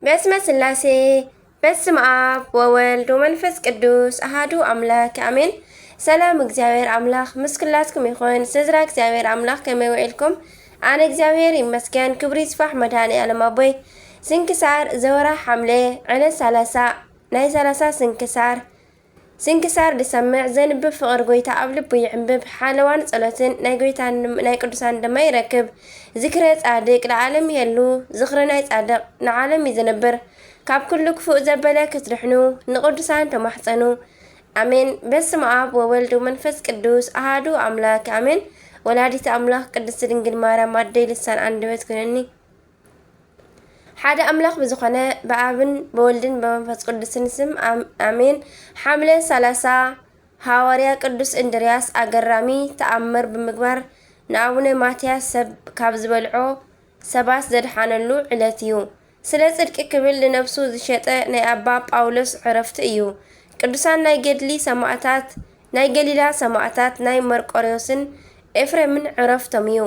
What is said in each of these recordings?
በስመ ስላሴ፣ በስመ ኣብ ወወልድ ወመንፈስ ቅዱስ ኣሃዱ ኣምላክ ኣሜን። ሰላም እግዚኣብሔር ኣምላክ ምስ ኩላትኩም ይኹን። ስድራ እግዚኣብሔር ኣምላክ ከመይ ውዒልኩም? ኣነ እግዚኣብሔር ይመስገን፣ ክብሪ ይስፋሕ መድኃኔ ዓለም ኣቦይ። ስንክሳር ዘወርሓ ሓምለ ዕለት ሰላሳ፣ ናይ ሰላሳ ስንክሳር። ስንክሳር ዝሰምዕ ዘንብብ ፍቕሪ ጎይታ ኣብ ልቡ ይዕንብብ፣ ሓለዋን ጸሎትን ናይ ጎይታን ናይ ቅዱሳን ድማ ይረክብ። ዝክረ ጻድቅ ለዓለም ይሄሉ፣ ዝኽሪ ናይ ጻድቕ ንዓለም እዩ ዝነብር። ካብ ኩሉ ክፉእ ዘበለ ክትድሕኑ ንቅዱሳን ተማሕጸኑ። ኣሜን። በስመ ኣብ ወወልድ ወመንፈስ ቅዱስ ኣሃዱ ኣምላክ ኣሜን። ወላዲተ ኣምላኽ ቅድስት ድንግል ማርያም ኣደይ ልሳን ኣንደበት ኩነኒ። ሓደ ኣምላኽ ብዝኾነ ብኣብን ብወልድን ብመንፈስ ቅዱስን ስም ኣም-፣ ኣሜን። ሓምለ ሰላሳ ሃዋርያ ቅዱስ እንድርያስ ኣገራሚ ተኣምር ብምግባር ንኣቡነ ማትያስ ሰብ ካብ ዝበልዖ ሰባት ዘድሓነሉ ዕለት እዩ። ስለ ጽድቂ ክብል ንነብሱ ዝሸጠ ናይ ኣባ ጳውሎስ ዕረፍቱ እዩ። ቅዱሳን ናይ ገድሊ ሰማእታት፣ ናይ ገሊላ ሰማእታት ናይ መርቆሬዎስን ኤፍሬምን ዕረፍቶም እዩ።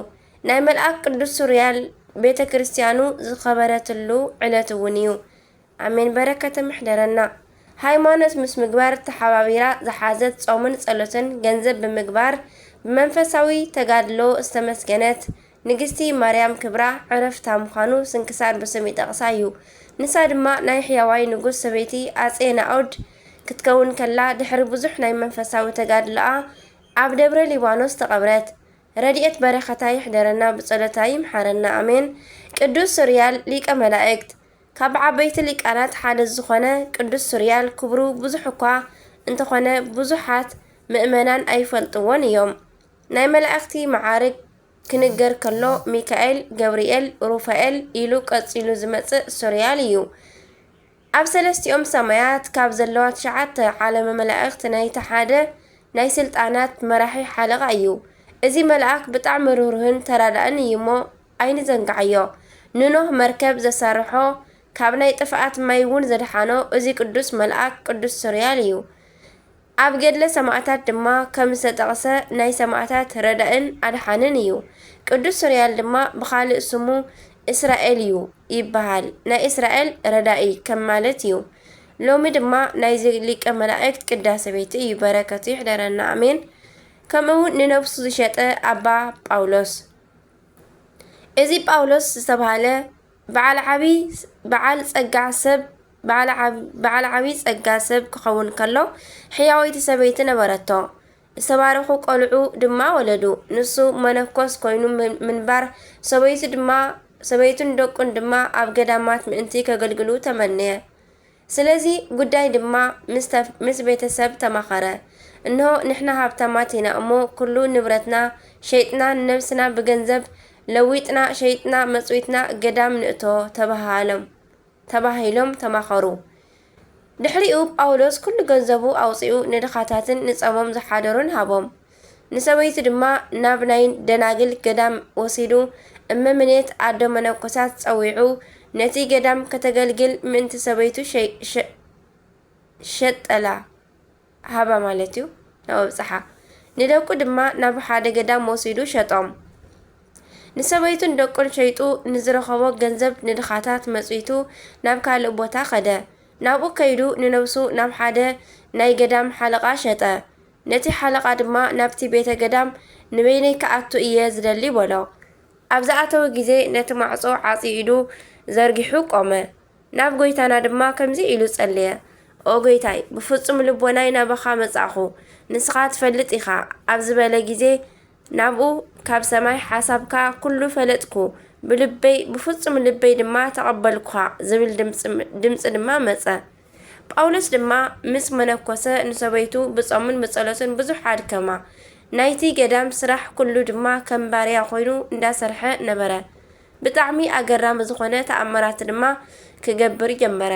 ናይ መልኣክ ቅዱስ ሱርያል ቤተ ክርስቲያኑ ዝኸበረትሉ ዕለት እውን እዩ። ኣሜን። በረከተ ምሕደረና። ሃይማኖት ምስ ምግባር ተሓባቢራ ዝሓዘት ጾምን ጸሎትን ገንዘብ ብምግባር ብመንፈሳዊ ተጋድሎ ዝተመስገነት ንግስቲ ማርያም ክብራ ዕረፍታ ምዃኑ ስንክሳር ብስም ይጠቕሳ እዩ። ንሳ ድማ ናይ ሕያዋይ ንጉስ ሰበይቲ ኣጼ ናኦድ ክትከውን ከላ ድሕሪ ብዙሕ ናይ መንፈሳዊ ተጋድሎኣ ኣብ ደብረ ሊባኖስ ተቐብረት። ረድኤት በረኸታ ይሕደረና ብጸሎታ ይምሓረና ኣሜን። ቅዱስ ሱርያል ሊቀ መላእክት። ካብ ዓበይቲ ሊቃናት ሓደ ዝኾነ ቅዱስ ሱርያል ክብሩ ብዙሕ እኳ እንተኾነ ብዙሓት ምእመናን ኣይፈልጥዎን እዮም። ናይ መላእኽቲ መዓርግ ክንገር ከሎ ሚካኤል፣ ገብርኤል፣ ሩፋኤል ኢሉ ቀጺሉ ዝመጽእ ሱርያል እዩ። ኣብ ሰለስቲኦም ሰማያት ካብ ዘለዋ ትሽዓተ ዓለመ መላእኽት ናይቲ ሓደ ናይ ስልጣናት መራሒ ሓለቓ እዩ። እዚ መልኣክ ብጣዕሚ ርህሩህን ተራዳእን እዩ እሞ ኣይንዘንግዓዮ። ንኖህ መርከብ ዘሳርሖ ካብ ናይ ጥፍኣት ማይ እውን ዘድሓኖ እዚ ቅዱስ መልኣክ ቅዱስ ሱርያል እዩ። ኣብ ገድለ ሰማእታት ድማ ከም ዝተጠቕሰ ናይ ሰማእታት ረዳእን ኣድሓንን እዩ። ቅዱስ ሱርያል ድማ ብኻልእ ስሙ እስራኤል እዩ ይበሃል። ናይ እስራኤል ረዳኢ ከም ማለት እዩ። ሎሚ ድማ ናይዚ ሊቀ መላእክት ቅዳሴ ቤቱ እዩ። በረከቱ ይሕደረና ኣሜን። ከምኡ እውን ንነብሱ ዝሸጠ ኣባ ጳውሎስ። እዚ ጳውሎስ ዝተባህለ በዓል ዓቢ፣ በዓል ጸጋ ሰብ፣ በዓል ዓብ-፣ በዓል ዓቢ ጸጋ ሰብ ክኸውን ከሎ፣ ሕያወይቲ ሰበይቲ ነበረቶ። ዝተባረኹ ቆልዑ ድማ ወለዱ። ንሱ መነኮስ ኮይኑ ምን-፣ ምንባር፣ ሰበይቱ ድማ፣ ሰበይቱን ደቁን ድማ ኣብ ገዳማት ምእንቲ ከገልግሉ ተመነየ። ስለዚ ጉዳይ ድማ ምስ ተፍ-፣ ምስ ቤተሰብ ተማኸረ። እንሆ ንሕና ሃብታማት ኢና እሞ፣ ኩሉ ንብረትና ሸይጥና፣ ንነብስና ብገንዘብ ለዊጥና፣ ሸይጥና፣ መጽዊትና ገዳም ንእቶ ተባሃሎም፣ ተባሂሎም ተማኸሩ። ድሕሪኡ ጳውሎስ ኩሉ ገንዘቡ ኣውጺኡ ንድኻታትን ንጸሞም ዝሓደሩን ሃቦም። ንሰበይቱ ድማ ናብ ናይ ደናግል ገዳም ወሲዱ፣ እመምኔት ኣዶ መነኮሳት ጸዊዑ፣ ነቲ ገዳም ከተገልግል ምእንቲ ሰበይቱ ሸ-፣ ሸ-፣ ሸጠላ፣ ሃባ ማለት እዩ፣ ናብ ኣብጽሓ። ንደቁ ድማ ናብ ሓደ ገዳም ወሲዱ ሸጦም። ንሰበይቱን ደቁን ሸይጡ ንዝረኸቦ ገንዘብ ንድኻታት መጽዊቱ ናብ ካልእ ቦታ ኸደ። ናብኡ ከይዱ ንነብሱ ናብ ሓደ ናይ ገዳም ሓለቓ ሸጠ። ነቲ ሓለቓ ድማ ናብቲ ቤተ ገዳም ንበይነይ ክኣቱ እየ ዝደሊ በሎ። ኣብ ዝኣተወ ግዜ ነቲ ማዕጾ ዓጺ ኢዱ ዘርጊሑ ቆመ። ናብ ጎይታና ድማ ከምዚ ኢሉ ጸለየ፣ ኦ ጎይታይ፣ ብፍጹም ልቦናይ ናባኻ መጻእኹ፣ ንስኻ ትፈልጥ ኢኻ ኣብ ዝበለ ግዜ፣ ናብኡ ካብ ሰማይ ሓሳብካ ኩሉ ፈለጥኩ፣ ብልበይ፣ ብፍጹም ልበይ ድማ ተቐበልኩኻ ዝብል ድምጺ፣ ድምጺ ድማ መጸ። ጳውሎስ ድማ ምስ መነኮሰ ንሰበይቱ ብጾምን ብጸሎትን ብዙሕ ኣድከማ። ናይቲ ገዳም ስራሕ ኩሉ ድማ ከም ባርያ ኮይኑ እንዳሰርሐ ነበረ። ብጣዕሚ ኣገራሚ ዝኾነ ተኣምራት ድማ ክገብር ጀመረ።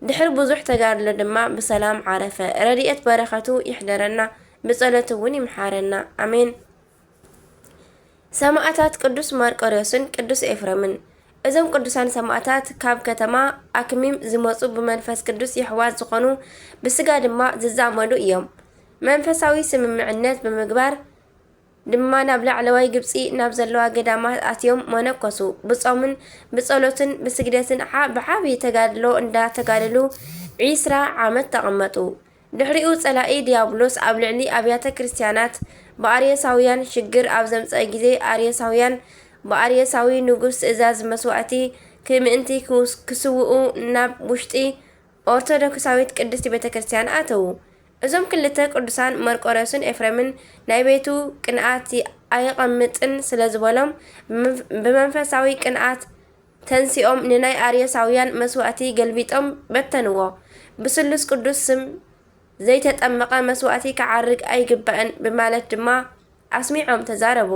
ድሕሪ ብዙሕ ተጋድሎ ድማ ብሰላም ዓረፈ። ረድኤት በረኸቱ ይሕደረና፣ ብጸሎቱ እውን ይምሓረና። ኣሜን። ሰማእታት ቅዱስ መርቆሬዎስን ቅዱስ ኤፍሬምን። እዞም ቅዱሳን ሰማእታት ካብ ከተማ ኣክሚም ዝመጹ ብመንፈስ ቅዱስ የሕዋት ዝኾኑ ብስጋ ድማ ዝዛመዱ እዮም። መንፈሳዊ ስምምዕነት ብምግባር ድማ ናብ ላዕለዋይ ግብጺ ናብ ዘለዋ ገዳማት ኣትዮም መነኮሱ። ብጾምን ብጸሎትን ብስግደትን ዓ-፣ ብዓቢ ተጋድሎ እንዳተጋደሉ ዒስራ ዓመት ተቐመጡ። ድሕሪኡ ጸላኢ ዲያብሎስ ኣብ ልዕሊ ኣብያተ ክርስቲያናት ብኣርዮሳውያን ሽግር ኣብ ዘምጸአ ግዜ፣ ኣርዮሳውያን ብኣርዮሳዊ ንጉስ ትእዛዝ መስዋእቲ ክምእንቲ ክውስ-፣ ክስውኡ ናብ ውሽጢ ኦርቶዶክሳዊት ቅድስቲ ቤተ ክርስቲያን ኣተዉ። እዞም ክልተ ቅዱሳን መርቆሬዎስን ኤፍሬምን ናይ ቤቱ ቅንኣት ኣየቐምጥን ስለ ዝበሎም፣ ብመንፍ-፣ ብመንፈሳዊ ቅንኣት ተንሲኦም ንናይ ኣርዮሳውያን መስዋእቲ ገልቢጦም በተንዎ። ብስሉስ ቅዱስ ስም ዘይተጠመቐ መስዋእቲ ክዓርግ ኣይግባእን ብማለት ድማ ኣስሚዖም ተዛረቡ።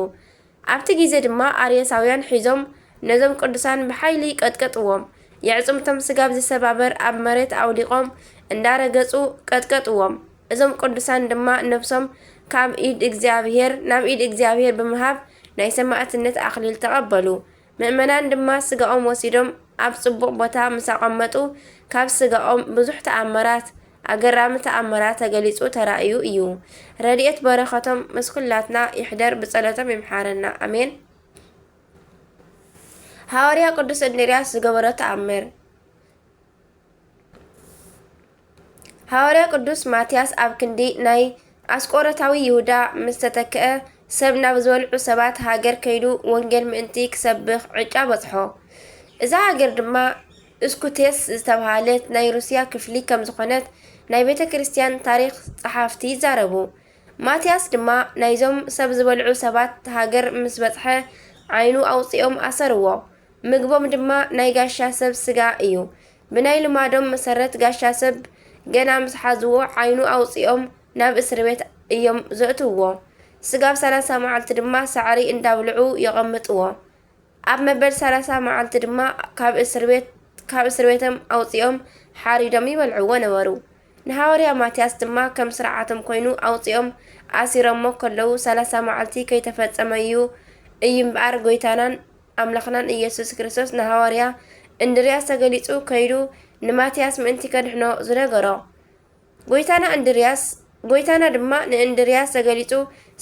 ኣብቲ ግዜ ድማ ኣርዮሳውያን ሒዞም ነዞም ቅዱሳን ብሓይሊ ቀጥቀጥዎም። የዕጽምቶም ስጋብ ዝሰባበር ኣብ መሬት ኣውዲቖም እንዳረገጹ ቀጥቀጥዎም። እዞም ቅዱሳን ድማ ነፍሶም ካብ ኢድ እግዚኣብሔር፣ ናብ ኢድ እግዚኣብሔር ብምሃብ ናይ ሰማዕትነት ኣኽሊል ተቐበሉ። ምእመናን ድማ ስጋኦም ወሲዶም ኣብ ጽቡቕ ቦታ ምስ ኣቐመጡ፣ ካብ ስጋኦም ብዙሕ ተኣምራት፣ ኣገራሚ ተኣምራት ተገሊጹ ተራእዩ እዩ። ረድኤት በረኸቶም ምስ ኩላትና ይሕደር፣ ብጸሎቶም ይምሓረና። ኣሜን። ሃዋርያ ቅዱስ እንድርያስ ዝገበሮ ተኣምር። ሃዋርያ ቅዱስ ማትያስ ኣብ ክንዲ ናይ ኣስቆሮታዊ ይሁዳ ምስ ተተክአ፣ ሰብ ናብ ዝበልዑ ሰባት ሃገር ከይዱ ወንጌል ምእንቲ ክሰብኽ ዕጫ በጽሖ። እዛ ሃገር ድማ እስኩቴስ ዝተባህለት ናይ ሩስያ ክፍሊ ከም ዝኾነት ናይ ቤተ ክርስቲያን ታሪኽ ጸሓፍቲ ይዛረቡ። ማትያስ ድማ ናይዞም ሰብ ዝበልዑ ሰባት ሃገር ምስ በጽሐ ዓይኑ ኣውጺኦም ኣሰርዎ። ምግቦም ድማ ናይ ጋሻ ሰብ ስጋ እዩ። ብናይ ልማዶም መሰረት ጋሻ ሰብ ገና ምስ ሓዝዎ ዓይኑ ኣውጺኦም ናብ እስር ቤት እዮም ዘእትውዎ። ስጋብ ሰላሳ መዓልቲ ድማ ሳዕሪ እንዳብልዑ የቐምጥዎ። ኣብ መበል ሰላሳ መዓልቲ ድማ ካብ እስር ቤት፣ ካብ እስር ቤቶም ኣውጺኦም ሓሪዶም ይበልዕዎ ነበሩ። ንሃዋርያ ማትያስ ድማ ከም ስርዓቶም ኮይኑ ኣውጺኦም ኣሲሮሞ ከለዉ፣ ሰላሳ መዓልቲ ከይተፈጸመ እዩ፣ እዩ እምበኣር፣ ጎይታናን ኣምላኽናን ኢየሱስ ክርስቶስ ንሃዋርያ እንድርያስ ተገሊጹ ከይዱ ንማትያስ ምእንቲ ከድሕኖ ዝነገሮ። ጎይታና እንድርያስ፣ ጎይታና ድማ ንእንድርያስ ተገሊጹ፣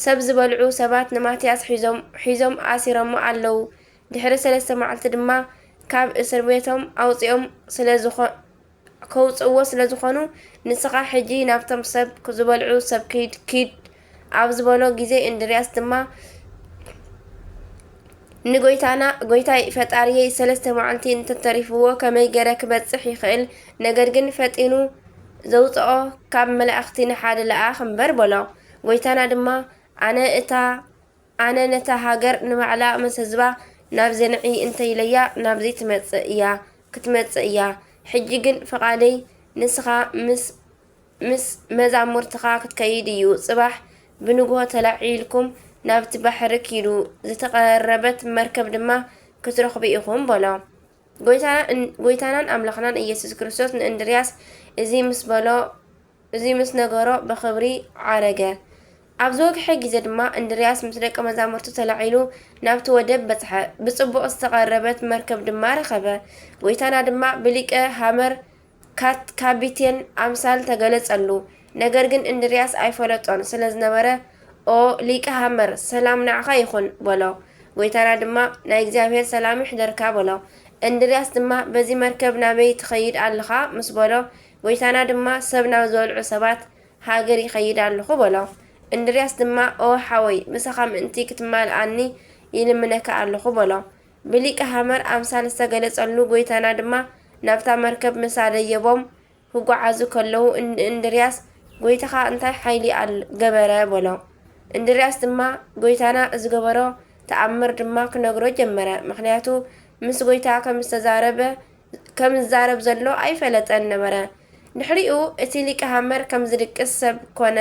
ሰብ ዝበልዑ ሰባት ንማትያስ ሒዞም፣ ሒዞም ኣሲሮሞ ኣለዉ። ድሕሪ ሰለስተ መዓልቲ ድማ ካብ እስር ቤቶም ኣውጺኦም ስለ ዝኾ-፣ ከውጽእዎ ስለ ዝኾኑ፣ ንስኻ ሕጂ ናብቶም ሰብ ዝበልዑ ሰብ ኪድ፣ ኪድ ኣብ ዝበሎ ግዜ፣ እንድርያስ ድማ ንጎይታና፣ "ጎይታይ ፈጣሪየይ፣ ሰለስተ መዓልቲ እንተተሪፍዎ ከመይ ገረ ክበጽሕ ይኽእል? ነገር ግን ፈጢኑ ዘውጽኦ ካብ መላእኽቲ ንሓደ ለኣኽ እምበር" በሎ። ጎይታና ድማ፣ "ኣነ እታ፣ ኣነ ነታ ሃገር ንባዕላ ምስ ህዝባ ናብ ዘንዒ እንተኢለያ ናብዚ ትመጽእ እያ፣ ክትመጽእ እያ። ሕጂ ግን ፍቓደይ ንስኻ ምስ፣ ምስ መዛሙርትኻ ክትከይድ እዩ። ጽባሕ ብንግሆ ተላዒልኩም ናብቲ ባሕሪ ኪዱ፣ ዝተቐረበት መርከብ ድማ ክትረኽቡ ኢኹም" በሎ። ጎይታና-፣ ጎይታናን ኣምላኽናን ኢየሱስ ክርስቶስ ንእንድርያስ እዚ ምስ በሎ፣ እዚ ምስ ነገሮ ብኽብሪ ዓረገ። ኣብ ዝወግሐ ግዜ ድማ እንድርያስ ምስ ደቀ መዛሙርቱ ተላዒሉ ናብቲ ወደብ በጽሐ። ብጽቡቕ ዝተቐረበት መርከብ ድማ ረኸበ። ጎይታና ድማ ብሊቀ ሃመር ካት-፣ ካቢቴን ኣምሳል ተገለጸሉ። ነገር ግን እንድርያስ ኣይፈለጦን ስለ ዝነበረ፣ "ኦ ሊቀ ሃመር፣ ሰላም ንዓኻ ይኹን" በሎ። ጎይታና ድማ፣ "ናይ እግዚኣብሔር ሰላም ይሕደርካ" በሎ። እንድርያስ ድማ፣ "በዚ መርከብ ናበይ ትኸይድ ኣለኻ?" ምስ በሎ፣ ጎይታና ድማ፣ "ሰብ ናብ ዝበልዑ ሰባት ሃገር ይኸይድ ኣለኹ" በሎ። እንድርያስ ድማ፣ "ኦ ሓወይ፣ ምሳኻ ምእንቲ ክትማልኣኒ ይልምነካ ኣለኹ" በሎ። ብሊቀ ሃመር ኣምሳል ዝተገለጸሉ ጎይታና ድማ ናብታ መርከብ ምስ ኣደየቦም ክጓዓዙ ከለዉ፣ ን-፣ እንድርያስ፣ "ጎይታኻ እንታይ ሓይሊ ኣል-፣ ገበረ?" በሎ። እንድርያስ ድማ ጎይታና ዝገበሮ ተኣምር ድማ ክነግሮ ጀመረ። ምኽንያቱ ምስ ጎይታ ከም ዝተዛረበ፣ ከም ዝዛረብ ዘሎ ኣይፈለጠን ነበረ። ድሕሪኡ እቲ ሊቀ ሃመር ከም ዝድቅስ ሰብ ኮነ።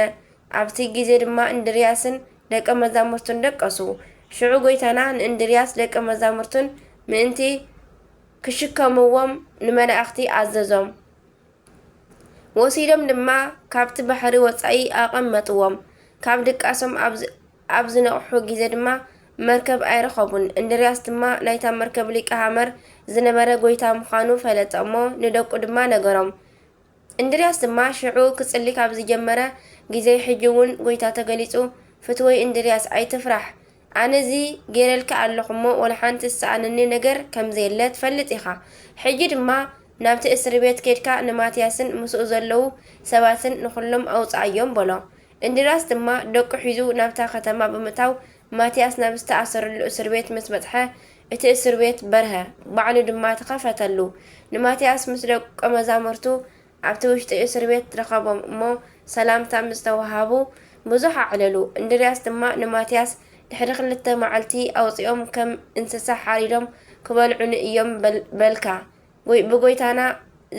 ኣብቲ ግዜ ድማ እንድርያስን ደቀ መዛሙርቱን ደቀሱ። ሽዑ ጎይታና ንእንድርያስ ደቀ መዛሙርቱን ምእንቲ ክሽከምዎም ንመላእኽቲ ኣዘዞም። ወሲዶም ድማ ካብቲ ባሕሪ ወጻኢ ኣቐመጥዎም። ካብ ድቃሶም ኣብ ዝ-፣ ኣብ ዝነቕሑ ግዜ ድማ መርከብ ኣይረኸቡን። እንድርያስ ድማ ናይታ መርከብ ሊቀ ሃመር ዝነበረ ጎይታ ምዃኑ ፈለጠ እሞ ንደቁ ድማ ነገሮም። እንድርያስ ድማ ሽዑ ክጽሊ ካብ ዝጀመረ ግዜ፣ ሕጂ እውን ጎይታ ተገሊጹ ፍትወይ እንድርያስ፣ ኣይትፍራሕ። ኣነ እዚ ገይረልካ ኣለኹ እሞ፣ ወላ ሓንቲ ዝሰኣነኒ ነገር ከም ዘየለ ትፈልጥ ኢኻ። ሕጂ ድማ ናብቲ እስሪ ቤት ኬድካ ንማትያስን ምስኡ ዘለዉ ሰባትን ንኹሎም ኣውጽኣዮም በሎ። እንድርያስ ድማ ደቁ ሒዙ ናብታ ከተማ ብምእታው፣ ማትያስ ናብ ዝተኣሰረሉ እስር ቤት ምስ በጽሐ፣ እቲ እስር ቤት በርሀ፣ ባዕሉ ድማ ተኸፈተሉ። ንማትያስ ምስ ደቀ መዛሙርቱ ኣብቲ ውሽጢ እስር ቤት ረኸቦም እሞ፣ ሰላምታ ምስ ተወሃሃቡ፣ ብዙሕ ኣዕለሉ። እንድርያስ ድማ ንማትያስ፣ ድሕሪ ክልተ መዓልቲ ኣውጺኦም ከም እንስሳ ሓሪዶም ክበልዑኒ እዮም በል-፣ በልካ። ጎይ-፣ ብጎይታና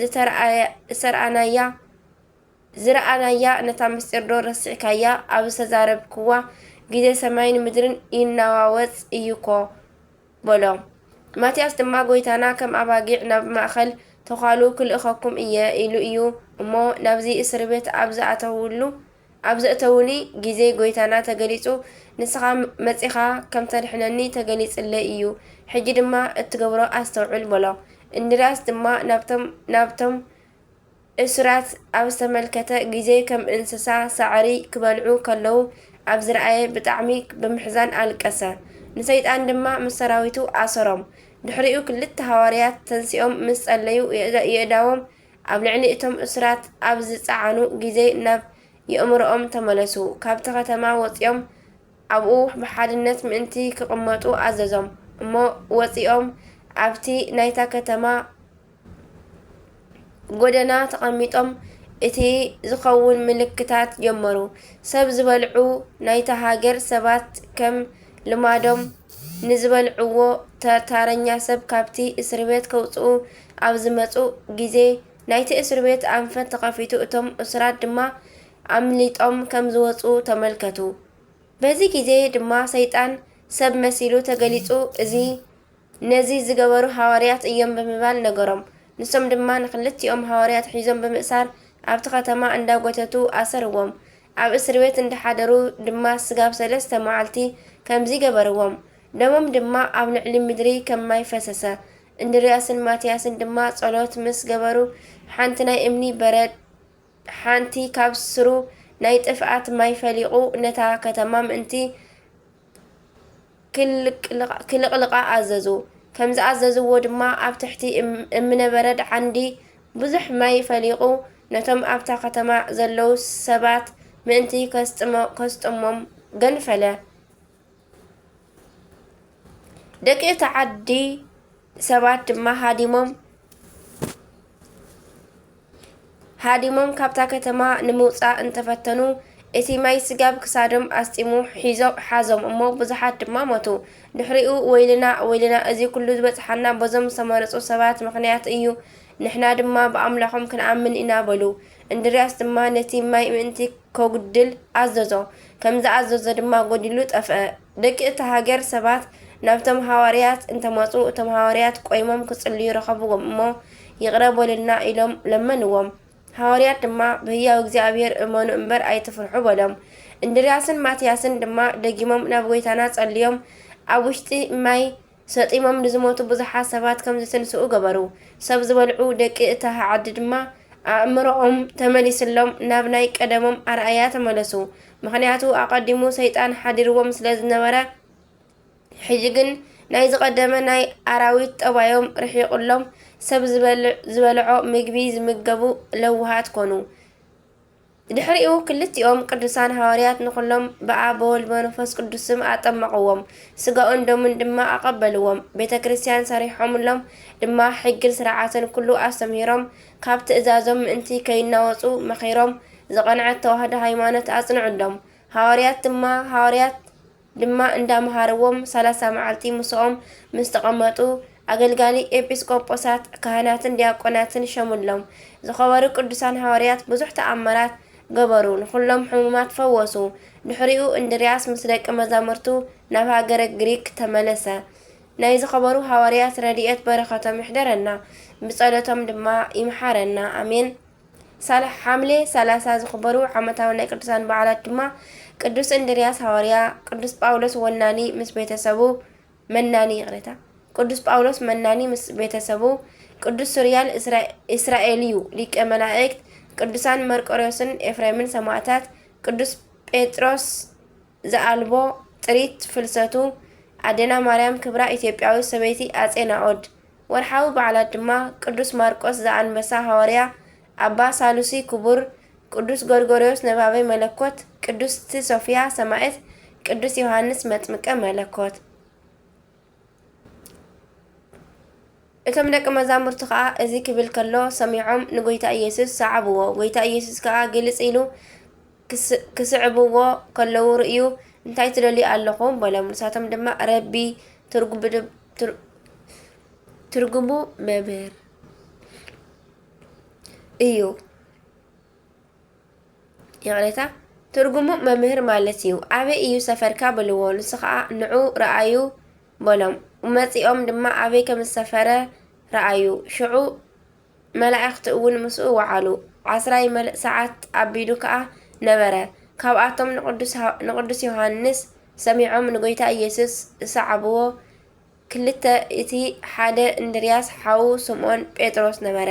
ዝተርኣየ-፣ ዝተርኣናያ፣ ዝረኣናያ ነታ ምስጢር ዶ ረሲዕካያ? ኣብ ዝተዛረብክዋ ግዜ ሰማይን ምድርን ይናዋወጽ እዩ እኮ በሎ። ማትያስ ድማ፣ ጎይታና፣ ከም ኣባጊዕ ናብ ማእከል ተዃሉ ክልእኸኩም እየ ኢሉ እዩ እሞ፣ ናብዚ እስር ቤት ኣብ ዝኣተውሉ፣ ኣብ ዘእተውኒ ግዜ ጎይታና ተገሊጹ፣ ንስኻ መጺኻ ከም ተድሕነኒ ተገሊጽለይ እዩ። ሕጂ ድማ እትገብሮ ኣስተውዕል በሎ። እንድርያስ ድማ ናብቶም፣ ናብቶም እሱራት ኣብ ዝተመልከተ ግዜ፣ ከም እንስሳ ሳዕሪ ክበልዑ ከለዉ ኣብ ዝረኣየ፣ ብጣዕሚ ብምሕዛን ኣለቀሰ። ንሰይጣን ድማ ምስ ሰራዊቱ ኣሰሮም። ድሕሪኡ ክልተ ሃዋርያት ተንሲኦም ምስ ጸለዩ፣ የእዳ-፣ የእዳዎም ኣብ ልዕሊ እቶም እሱራት ኣብ ዝጸዓኑ ግዜ፣ ናብ የእምሮኦም ተመለሱ። ካብቲ ከተማ ወጺኦም ኣብኡ ብሓድነት ምእንቲ ክቕመጡ ኣዘዞም። እሞ ወጺኦም ኣብቲ ናይታ ከተማ ጎደና ተቐሚጦም እቲ ዝኸውን ምልክታት ጀመሩ። ሰብ ዝበልዑ ናይታ ሃገር ሰባት ከም ልማዶም ንዝበልዕዎ ተ-፣ ተረኛ ሰብ ካብቲ እስር ቤት ከውጽኡ ኣብ ዝመጹ ግዜ፣ ናይቲ እስር ቤት ኣንፈት ተኸፊቱ፣ እቶም እሱራት ድማ ኣምሊጦም ከም ዝወጹ ተመልከቱ። በዚ ግዜ ድማ ሰይጣን ሰብ መሲሉ ተገሊጹ፣ እዚ፣ ነዚ ዝገበሩ ሃዋርያት እዮም ብምባል ነገሮም። ንሶም ድማ ንኽልቲኦም ሃዋርያት ሒዞም ብምእሳር ኣብቲ ከተማ እንዳጎተቱ ኣሰርዎም። ኣብ እስር ቤት እንዳሓደሩ ድማ ስጋብ ሰለስተ መዓልቲ ከምዚ ገበርዎም። ደሞም ድማ ኣብ ልዕሊ ምድሪ ከም ማይ ፈሰሰ። እንድርያስን ማትያስን ድማ ጸሎት ምስ ገበሩ፣ ሓንቲ ናይ እምኒ በረድ፣ ሓንቲ ካብ ስሩ ናይ ጥፍኣት ማይ ፈሊቑ ነታ ከተማ ምእንቲ ክልቅልቓ፣ ክልቕልቓ ኣዘዙ። ከም ዝኣዘዝዎ ድማ ኣብ ትሕቲ እም-፣ እምነ በረድ ዓንዲ ብዙሕ ማይ ፈሊቑ ነቶም ኣብታ ከተማ ዘለዉ ሰባት ምእንቲ ከስጥሞ-፣ ከስጥሞም ገንፈለ። ደቂ እታ ዓዲ ሰባት ድማ ሃዲሞም፣ ሃዲሞም ካብታ ከተማ ንምውጻእ እንተፈተኑ፣ እቲ ማይ ስጋብ ክሳዶም ኣስጢሙ ሒዞ-፣ ሓዞም እሞ ብዙሓት ድማ ሞቱ። ድሕሪኡ፣ "ወይልና፣ ወይልና፣ እዚ ኩሉ ዝበጽሓና በዞም ዝተመረጹ ሰባት ምኽንያት እዩ። ንሕና ድማ ብኣምላኾም ክንኣምን ኢና" በሉ። እንድርያስ ድማ ነቲ ማይ ምእንቲ ከጉድል ኣዘዞ። ከም ዝኣዘዞ ድማ ጎዲሉ ጠፍአ። ደቂ እታ ሃገር ሰባት ናብቶም ሃዋርያት እንተመጹ፣ እቶም ሃዋርያት ቆይሞም ክጽልዩ ረኸብዎም እሞ፣ "ይቕረ በሉልና" ኢሎም ለመንዎም። ሃዋርያት ድማ፣ "ብህያው እግዚኣብሔር እመኑ እምበር ኣይትፍርሑ" በሎም። እንድርያስን ማትያስን ድማ ደጊሞም ናብ ጐይታና ጸልዮም፣ ኣብ ውሽጢ ማይ ሰጢሞም ንዝሞቱ ብዙሓት ሰባት ከም ዝትንስኡ ገበሩ። ሰብ ዝበልዑ ደቂ እታ ዓዲ ድማ ኣእምሮኦም ተመሊስሎም ናብ ናይ ቀደሞም ኣርኣያ ተመለሱ። ምኽንያቱ ኣቐዲሙ ሰይጣን ሓዲርዎም ስለ ዝነበረ፣ ሕጂ ግን ናይ ዝቐደመ ናይ ኣራዊት ጠባዮም ርሒቑሎም፣ ሰብ ዝበል-፣ ዝበልዖ ምግቢ ዝምገቡ ለውሃት ኮኑ። ድሕሪኡ ክልቲኦም ቅዱሳን ሃዋርያት ንኹሎም ብኣብ ብወልድ ብመንፈስ ቅዱስ ስም ኣጠመቕዎም፣ ስጋኡን ደሙን ድማ ኣቐበልዎም። ቤተ ክርስቲያን ሰሪሖምሎም ድማ ሕግን ስርዓትን ኩሉ ኣስተምሂሮም፣ ካብ ትእዛዞም ምእንቲ ከይናወጹ መኺሮም፣ ዝቐንዐት ተዋህዶ ሃይማኖት ኣጽንዑሎም። ሃዋርያት ድማ፣ ሃዋርያት ድማ እንዳምሃርዎም ሰላሳ መዓልቲ ምስኦም ምስ ተቐመጡ፣ ኣገልጋሊ ኤጲስቆጶሳት፣ ካህናትን ዲያቆናትን ሸሙሎም። ዝኸበሩ ቅዱሳን ሃዋርያት ብዙሕ ተኣምራት ገበሩ፣ ንኹሎም ሕሙማት ፈወሱ። ድሕሪኡ እንድርያስ ምስ ደቂ መዛሙርቱ ናብ ሃገረ ግሪክ ተመለሰ። ናይ ዝኸበሩ ሃዋርያት ረድኤት በረኸቶም ይሕደረና፣ ብጸሎቶም ድማ ይምሓረና። ኣሜን። ሳላ-፣ ሓምሌ ሰላሳ ዝኽበሩ ዓመታዊ ናይ ቅዱሳን በዓላት ድማ ቅዱስ እንድርያስ ሃዋርያ፣ ቅዱስ ጳውሎስ ወናኒ ምስ ቤተሰቡ፣ መናኒ፣ ይቕሬታ፣ ቅዱስ ጳውሎስ መናኒ ምስ ቤተሰቡ፣ ቅዱስ ሱርያል እስራ-፣ እስራኤልዩ ሊቀ መላእክት፣ ቅዱሳን መርቆሬዎስን ኤፍሬምን ሰማዕታት፣ ቅዱስ ጴጥሮስ ዝኣልቦ ጥሪት ፍልሰቱ፣ ኣዴና ማርያም ክብራ ኢትዮጵያዊ ሰበይቲ ኣጼ ናኦድ። ወርሓዊ በዓላት ድማ ቅዱስ ማርቆስ ዘኣንበሳ ሃዋርያ፣ ኣባ ሳሉሲ ክቡር፣ ቅዱስ ጎርጎርዮስ ነባቤ መለኮት፣ ቅድስቲ ሶፍያ ሰማዕት፣ ቅዱስ ዮሃንስ መጥምቀ መለኮት። እቶም ደቂ መዛሙርቲ ከኣ እዚ ክብል ከሎ ሰሚዖም ንጎይታ ኢየሱስ ሰዓብዎ። ጎይታ ኢየሱስ ከኣ ግልጽ ኢሉ ክስ-፣ ክስዕብዎ ከለዉ ርእዩ፣ "እንታይ ትደልዩ ኣለኹም?" በሎም። ንሳቶም ድማ፣ "ረቢ" ትርጉ-፣ ብድ-፣ ትር-፣ ትርጉሙ መምህር እዩ። ይቕሬታ፣ ትርጉሙ መምህር ማለት እዩ። "ኣበይ እዩ ሰፈርካ?" በልዎ። ንሱ ኸኣ፣ "ንዑ ረኣዩ" በሎም። መጺኦም ድማ ኣበይ ከም ዝሰፈረ ረኣዩ። ሽዑ መላእኽቲ እውን ምስኡ ወዓሉ። ዓስራ ይመልእ ሰዓት ኣቢሉ ከኣ ነበረ። ካብኣቶም ንቅዱስ ዮ-፣ ንቅዱስ ዮሃንስ ሰሚዖም ንጎይታ ኢየሱስ ዝሰዓብዎ ክልተ፣ እቲ ሓደ እንድርያስ ሓዉ ስምዖን ጴጥሮስ ነበረ።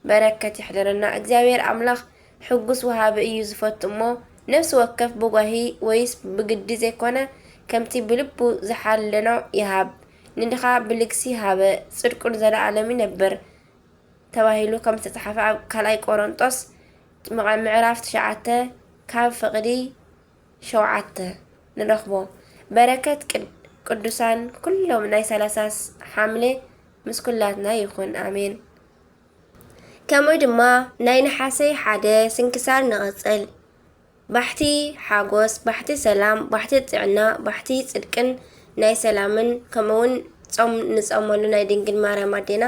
በረከት ይሕደረና። እግዚኣብሔር ኣምላኽ ሕጉስ ወሃቢ እዩ ዝፈቱ እሞ፣ ነፍሲ ወከፍ ብጓሂ ወይስ ብግዲ ዘይኮነ፣ ከምቲ ብልቡ ዝሓለኖ ይሃብ። ንድኻ ብልግሲ ሃበ፣ ጽድቁ ንዘለኣለም ይነብር ተባሂሉ ከም ዝተጻሕፈ ኣብ ካልኣይ ቆሮንጦስ ምዕራፍ ትሽዓተ ካብ ፍቕዲ ሸውዓተ ንረኽቦ። በረከት ቅድ-፣ ቅዱሳን ኩሎም ናይ ሰላሳ ሓምለ ምስ ኩላትና ይኹን። ኣሜን። ከምኡ ድማ ናይ ነሓሰ ሓደ ስንክሳር ንቐጽል። ባሕቲ ሓጎስ፣ ባሕቲ ሰላም፣ ባሕቲ ጥዕና፣ ባሕቲ ጽድቅን ናይ ሰላምን፣ ከምኡውን ጾም ንጸመሉ ናይ ድንግል ማርያም ኣዴና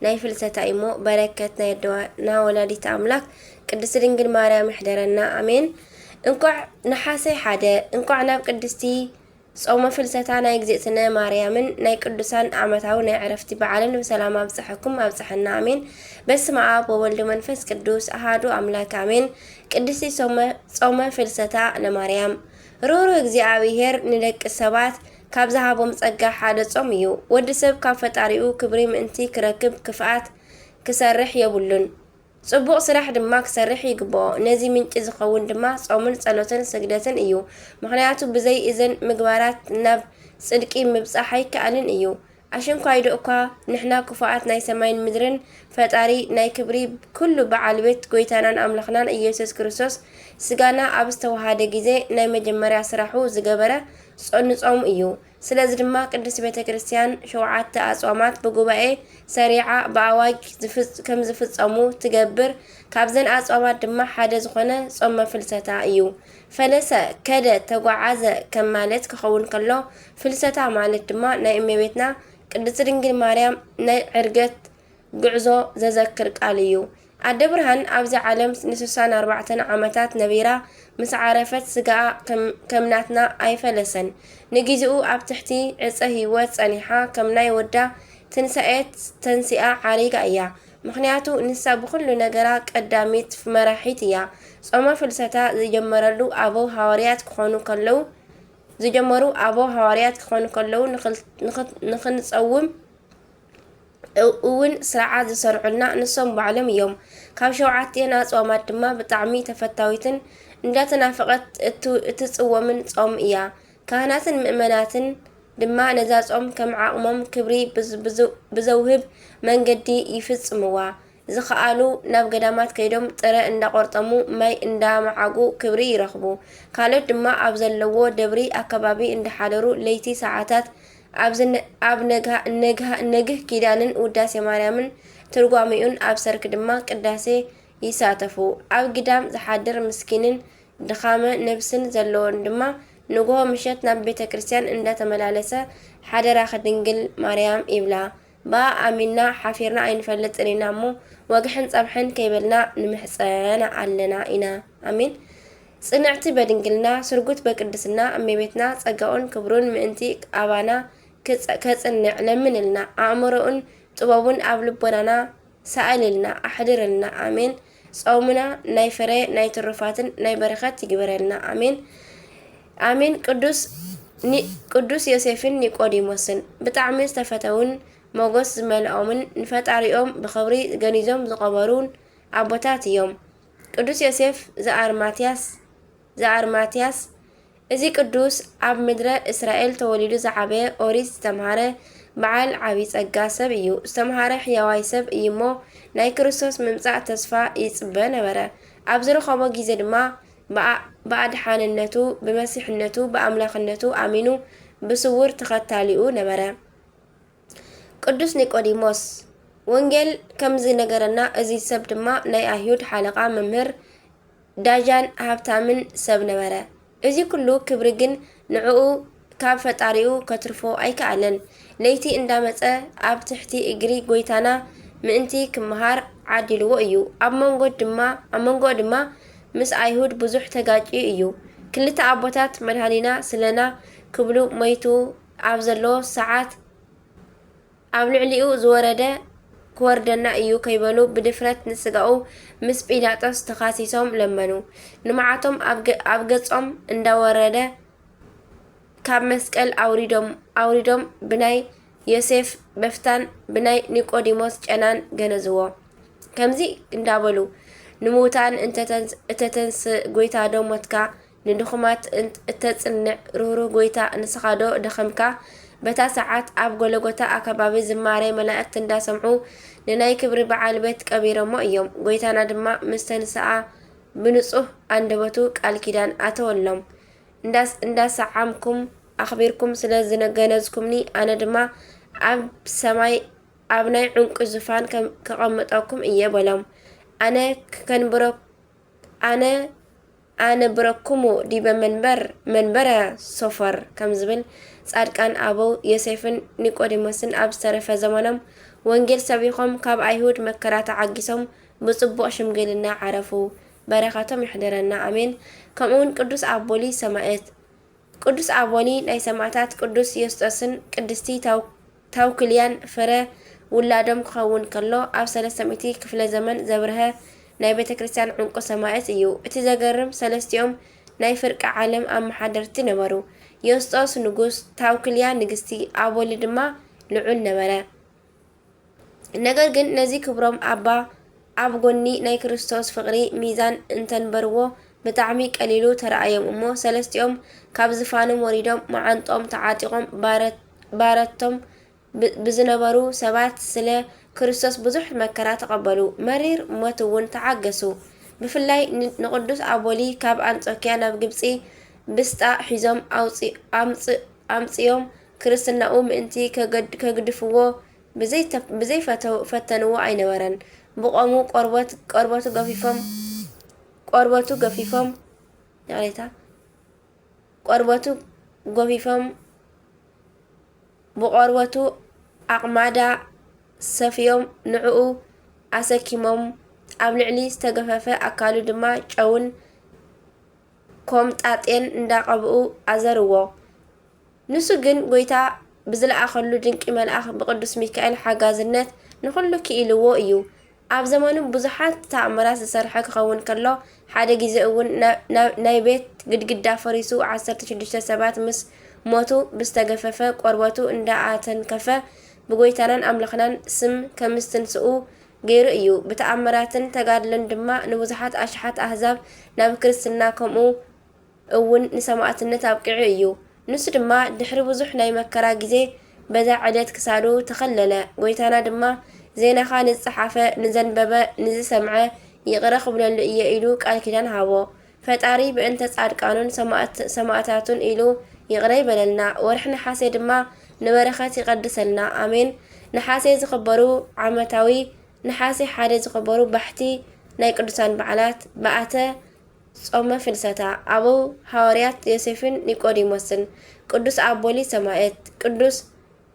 ናይ ፍልሰታ እሞ፣ በረከት ናይ ኣደዋና ወላዲት ኣምላክ ቅድስት ድንግል ማርያም ይሕደረና። ኣሜን። እንኳዕ ነሓሰ ሓደ፣ እንኳዕ ናብ ቅድስቲ ጾመ ፍልሰታ ናይ እግዝእትነ ማርያምን ናይ ቅዱሳን ዓመታዊ ናይ ዕረፍቲ በዓልን ብሰላም ኣብጽሐኩም ኣብጽሐና። ኣሜን። በስመ ኣብ ወወልድ ወመንፈስ ቅዱስ ኣሃዱ ኣምላክ ኣሜን። ቅድስቲ ጾመ፣ ጾመ ፍልሰታ ለማርያም። ርህሩህ እግዚኣብሔር ንደቂ ሰባት ካብ ዝሃቦም ጸጋ ሓደ ጾም እዩ። ወዲ ሰብ ካብ ፈጣሪኡ ክብሪ ምእንቲ ክረክብ ክፍኣት ክሰርሕ የብሉን። ጽቡቕ ስራሕ ድማ ክሰርሕ ይግብኦ። ነዚ ምንጪ ዝኸውን ድማ ጾምን ጸሎትን ስግደትን እዩ። ምኽንያቱ ብዘይ እዘን ምግባራት ናብ ጽድቂ ምብጻሕ ኣይከኣልን እዩ። ኣሽንኳይዶ እኳ ንሕና ክፉኣት ናይ ሰማይን ምድርን ፈጣሪ ናይ ክብሪ ኩሉ በዓል ቤት ጎይታናን ኣምላኽናን ኢየሱስ ክርስቶስ ስጋና ኣብ ዝተዋሃደ ግዜ ናይ መጀመርያ ስራሑ ዝገበረ ጾ-፣ ንጾም እዩ። ስለዚ ድማ ቅድስት ቤተ ክርስቲያን ሸውዓተ ኣጽዋማት ብጉባኤ ሰሪዓ ብኣዋጅ ዝፍጽ-፣ ከም ዝፍጸሙ ትገብር። ካብዘን ኣጽዋማት ድማ ሓደ ዝኾነ ጾመ ፍልሰታ እዩ። ፈለሰ፣ ከደ፣ ተጓዓዘ ከም ማለት ክኸውን ከሎ፣ ፍልሰታ ማለት ድማ ናይ እመቤትና ቅድስት ድንግል ማርያም ናይ ዕርገት ጉዕዞ ዘዘክር ቃል እዩ። ኣደ ብርሃን ኣብዚ ዓለም ንስሳን ኣርባዕተን ዓመታት ነቢራ ምስ ዓረፈት፣ ስጋኣ ከም፣ ከም ናትና ኣይፈለሰን። ንጊዜኡ ኣብ ትሕቲ ዕፀ ህይወት ጸኒሓ፣ ከም ናይ ወዳ ትንሳኤ ተንሲኣ ዓሪጋ እያ። ምኽንያቱ ንሳ ብኹሉ ነገራ ቀዳሚት መራሒት እያ። ጾመ ፍልሰታ ዝጀመረሉ ኣበው ሃዋርያት ክኾኑ ከለዉ፣ ዝጀመሩ ኣበው ሃዋርያት ክኾኑ ከለዉ ንኽል-፣ ንኽ-፣ ንኽንጸውም እውን ስርዓት ዝሰርዑልና ንሶም ባዕሎም እዮም። ካብ ሸውዓቲኤን ኣጽዋማት ድማ ብጣዕሚ ተፈታዊትን እንዳተናፈቐት እት-፣ እትጽወምን ጾም እያ። ካህናትን ምእመናትን ድማ ነዛ ጾም ከም ዓቕሞም ክብሪ ብዝ-፣ ብዝ-፣ ብዘውህብ መንገዲ ይፍጽምዋ። ዝኸኣሉ ናብ ገዳማት ከይዶም ጥረ እንዳቖርጠሙ ማይ እንዳመዓጉ ክብሪ ይረኽቡ። ካልኦት ድማ ኣብ ዘለዎ ደብሪ ኣከባቢ እንዳሓደሩ ለይቲ ሰዓታት ኣብ ዝነ-፣ ኣብ ነግሃ-፣ ነግሃ-፣ ነግህ ኪዳንን ውዳሴ ማርያምን ትርጓሜኡን ኣብ ሰርክ ድማ ቅዳሴ ይሳተፉ። ኣብ ግዳም ዝሓድር ምስኪንን ድኻመ ነብስን ዘለዎን ድማ ንግሆ ምሸት ናብ ቤተ ክርስቲያን እንዳተመላለሰ ሓደራኺ ድንግል ማርያም ይብላ። ብኣ ኣሚንና ሓፊርና ኣይንፈልጥን ኢና እሞ፣ ወግሕን ጸብሕን ከይበልና ንምሕጸና ኣለና ኢና። ኣሜን። ጽንዕቲ በድንግልና፣ ስርጉት በቅድስና እመቤትና፣ ጸጋኡን ክብሩን ምእንቲ ኣባና ክጸ-፣ ከጽንዕ ለምንልና፣ ኣእምሮኡን ጥበቡን ኣብ ልቦናና ሰኣልልና፣ ኣሕድርልና። ኣሜን። ጾምና ናይ ፍረ፣ ናይ ትሩፋትን ናይ በረኸት ይግበረልና። ኣሜን። ኣሜን። ቅዱስ ኒ-፣ ቅዱስ ዮሴፍን ኒቆዲሞስን ብጣዕሚ ዝተፈተውን ሞገስ ዝመልኦምን ንፈጣሪኦም ብኽብሪ ገኒዞም ዝቐበሩን ኣቦታት እዮም። ቅዱስ ዮሴፍ ዘኣርማትያስ፣ ዘኣርማትያስ እዚ ቅዱስ ኣብ ምድረ እስራኤል ተወሊዱ ዝዓበየ፣ ኦሪት ዝተምሃረ፣ በዓል ዓቢ ጸጋ ሰብ እዩ። ዝተምሃረ ሕያዋይ ሰብ እዩሞ፣ ናይ ክርስቶስ ምምጻእ ተስፋ ይጽበ ነበረ። ኣብ ዝረኸቦ ግዜ ድማ፣ ብኣ-፣ ብኣድሓንነቱ፣ ብመሲሕነቱ፣ ብኣምላኽነቱ ኣሚኑ፣ ብስውር ተኸታሊኡ ነበረ። ቅዱስ ኒቆዲሞስ። ወንጌል ከም ዝነገረና፣ እዚ ሰብ ድማ ናይ ኣይሁድ ሓለቓ፣ መምህር፣ ዳጃን ሃብታምን ሰብ ነበረ። እዚ ኩሉ ክብሪ ግን ንዕኡ ካብ ፈጣሪኡ ከትርፎ ኣይከኣለን። ለይቲ እንዳመጸ ኣብ ትሕቲ እግሪ ጎይታና ምእንቲ ክመሃር ዓዲልዎ እዩ። ኣብ መንጎ ድማ፣ ኣብ መንጎ ድማ ምስ ኣይሁድ ብዙሕ ተጋጭዩ እዩ። ክልተ ኣቦታት መድኃኒና ስለና ክብሉ ሞይቱ ኣብ ዘሎ ሰዓት ኣብ ልዕሊኡ ዝወረደ ክወርደና እዩ ከይበሉ ብድፍረት ንስጋኡ ምስ ጲላጦስ ተኻሲሶም ለመኑ። ንመዓቶም ኣብ ገ-፣ ኣብ ገጾም እንዳወረደ ካብ መስቀል ኣውሪዶም፣ ኣውሪዶም ብናይ ዮሴፍ በፍታን ብናይ ኒቆዲሞስ ጨናን ገነዝዎ። ከምዚ እንዳበሉ፣ ንምውታን እንተተንስ-፣ እተተንስ ጎይታ ዶ ሞትካ? ንድኹማት እን-፣ እተጽንዕ ርህሩህ ጎይታ ንስኻ ዶ ደኸምካ? በታ ሰዓት ኣብ ጎለጎታ ኣከባቢ ዝማሬ መላእክት እንዳሰምዑ ንናይ ክብሪ በዓል ቤት ቀቢሮሞ እዮም። ጎይታና ድማ ምስ ተንስኣ ብንጹህ ኣንደበቱ ቃል ኪዳን ኣተወሎም። እንዳስ-፣ እንዳሰዓምኩም ኣኽቢርኩም ስለ ዝገነዝኩምኒ፣ ኣነ ድማ ኣብ ሰማይ ኣብ ናይ ዕንቁ ዙፋን ከም-፣ ከቐምጠኩም እየ በሎም። ኣነ ከንብረ-፣ ኣነ ኣነብረኩሙ ዲበ መንበር፣ መንበረ ሶፈር ከም ዝብል ጻድቃን ኣበው ዮሴፍን ኒቆዲሞስን ኣብ ዝተረፈ ዘመኖም ወንጌል ሰቢኾም ካብ ኣይሁድ መከራ ተዓጊሶም ብጽቡቕ ሽምግልና ዓረፉ። በረኸቶም ይሕደረና፣ ኣሜን። ከምኡውን ቅዱስ ኣቦሊ ሰማዕት። ቅዱስ ኣቦሊ ናይ ሰማዕታት ቅዱስ ዮስጦስን ቅድስቲ ታው-፣ ታውክልያን ፍረ ውላዶም ክኸውን ከሎ፣ ኣብ ሰለስተ ሚእቲ ክፍለ ዘመን ዘብርሀ ናይ ቤተ ክርስቲያን ዕንቁ ሰማዕት እዩ። እቲ ዘገርም፣ ሰለስቲኦም ናይ ፍርቂ ዓለም ኣመሓደርቲ ነበሩ። ዮስጦስ ንጉስ፣ ታውክልያ ንግስቲ፣ ኣቦሊ ድማ ልዑል ነበረ። ነገር ግን ነዚ ክብሮም ኣባ ኣብ ጎኒ ናይ ክርስቶስ ፍቕሪ ሚዛን እንተንበርዎ ብጣዕሚ ቀሊሉ ተረኣዮም እሞ፣ ሰለስቲኦም ካብ ዝፋኖም ወሪዶም መዓንጦም ተዓጢቖም ባረት-፣ ባረቶም ብ-፣ ብዝነበሩ ሰባት ስለ ክርስቶስ ብዙሕ መከራ ተቐበሉ፣ መሪር ሞት እውን ተዓገሱ። ብፍላይ ን-፣ ንቅዱስ ኣቦሊ ካብ ኣንጾኪያ ናብ ግብጺ ብስጣ ሒዞም ኣውጺ-፣ ኣምጽ-፣ ኣምጽዮም ክርስትናኡ ምእንቲ ከገድ-፣ ከግድፍዎ ብዘይ-፣ ብዘይፈተው-፣ ፈተንዎ ኣይነበረን። ብቆሙ ቆርበት-፣ ቆርበቱ ገፊፎም፣ ቆርበቱ ገፊፎም፣ ይቕሬታ፣ ቆርበቱ ገፊፎም፣ ብቆርበቱ ኣቕማዳ ሰፍዮም ንዕኡ ኣሰኪሞም፣ ኣብ ልዕሊ ዝተገፈፈ ኣካሉ ድማ ጨውን ኮምጣጤን እንዳቐብኡ ኣዘርዎ። ንሱ ግን ጐይታ ብዝለኣኸሉ ድንቂ መልኣኽ ብቅዱስ ሚካኤል ሓጋዝነት ንኹሉ ክኢልዎ እዩ። ኣብ ዘመኑ ብዙሓት ተኣምራት ዝሰርሐ ክኸውን ከሎ፣ ሓደ ግዜ እውን ና-፣ ና-፣ ናይ ቤት ግድግዳ ፈሪሱ ዓሰርተ ሽዱሽተ ሰባት ምስ ሞቱ ብዝተገፈፈ ቆርበቱ እንዳኣተንከፈ ብጐይታናን ኣምላኽናን ስም ከምስትንስኡ ገይሩ እዩ። ብተኣምራትን ተጋድሎን ድማ ንብዙሓት ኣሽሓት ኣህዛብ ናብ ክርስትና ከምኡ እውን ንሰማእትነት ኣብቂዑ እዩ። ንሱ ድማ ድሕሪ ብዙሕ ናይ መከራ ግዜ በዛ ዕለት ክሳዱ ተኸለለ። ጐይታና ድማ ዜናኻ ንዝጸሓፈ፣ ንዘንበበ፣ ንዝሰምዐ ይቕረ ክብለሉ እየ ኢሉ ቃል ኪዳን ሃቦ። ፈጣሪ ብእንተ ጻድቃኑን ሰማእት-፣ ሰማእታቱን ኢሉ ይቕረ ይበለልና። ወርሒ ነሓሴ ድማ ንበረኸት ይቐድሰልና። ኣሜን። ነሓሴ ዝኽበሩ ዓመታዊ፣ ነሓሴ ሓደ ዝኽበሩ ባሕቲ ናይ ቅዱሳን በዓላት፣ በዓተ ጾመ ፍልሰታ፣ ኣበው ሃዋርያት ዮሴፍን ኒቆዲሞስን፣ ቅዱስ ኣቦሊ ሰማዕት፣ ቅዱስ